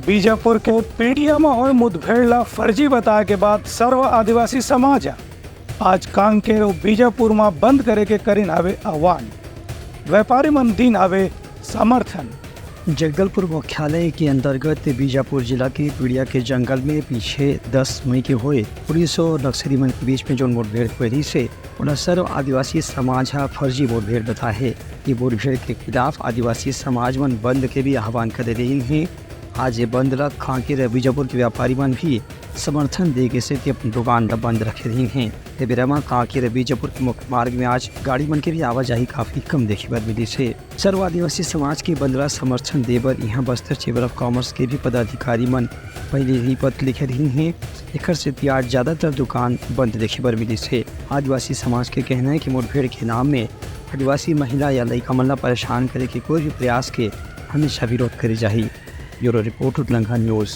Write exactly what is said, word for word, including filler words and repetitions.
बीजापुर के पीड़िया म होए मुठभेड़ ला फर्जी बताए के बाद सर्व आदिवासी समाज ह आज कांकेर अउ बीजापुर म बंद करे के करिन हावे आह्वान। व्यापारी मन दीन हावे समर्थन। जगदलपुर मुख्यालय के अंतर्गत बीजापुर जिला के पीड़िया के जंगल में पीछे दस मई के होए पुलिस और नक्सली मन के बीच में जोन मुठभेड़ होए रहिस हे, ओला सर्व आदिवासी समाज ह फर्जी मुठभेड़ बताए हे। ये मुठभेड़ के खिलाफ आदिवासी समाज मन बंद के भी आह्वान करे रहिन हे। आज ये बंद ला कांकेर बीजापुर के व्यापारी मन भी समर्थन दे के सेती अपन दुकान ला बंद रखे रहिन हे। ये बेरा म कांकेर बीजापुर के मुख्य मार्ग में आज गाड़ी मन के भी आवाजाही काफी कम देखे बर मिलिस हे। सर्व आदिवासी समाज के बंद ला समर्थन दे बर इहाँ बस्तर चैम्बर ऑफ कॉमर्स के भी पदाधिकारी मन पहले ही पत्र लिखे रहिन हे। एकर सेती आज ज्यादातर दुकान बंद देखे बर मिलिस हे। आदिवासी समाज के कहना हे कि मुठभेड़ के नाम में आदिवासी महिला या लइका मन ला परेशान करे के कोई भी प्रयास के हमेशा विरोध करे जाही। ब्यूरो रिपोर्ट, उतलंघा न्यूज।